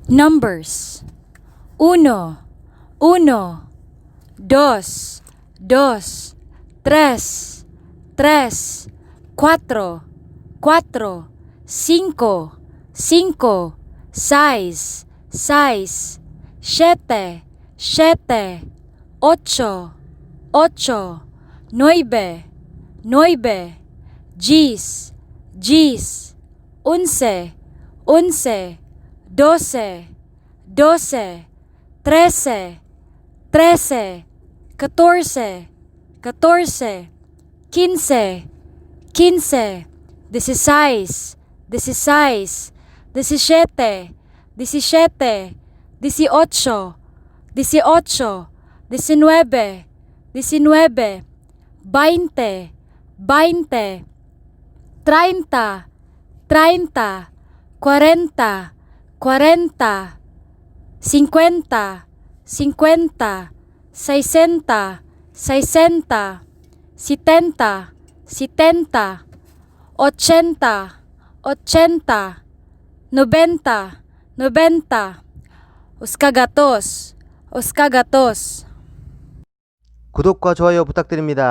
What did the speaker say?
Numbers. Uno, uno, dos, dos, tres, tres, cuatro, cuatro, cinco, cinco, seis, seis, siete, siete, ocho, ocho, nueve, nueve, diyes, diyes, onse, onse, dose, dose, trese, trese, catorse, catorse, kinse, kinse, disisais, disisais, disisiete, disisiete, disiocho, disiocho, disnuebe, disnuebe, baynte, baynte, traynta, traynta, kwarenta, kwarenta, singkwenta, singkwenta, sesenta, sesenta, sitenta, sitenta, otsenta, otsenta, nobenta, nobenta, usa ka gatos, usa ka gatos. 구독과 좋아요 부탁드립니다.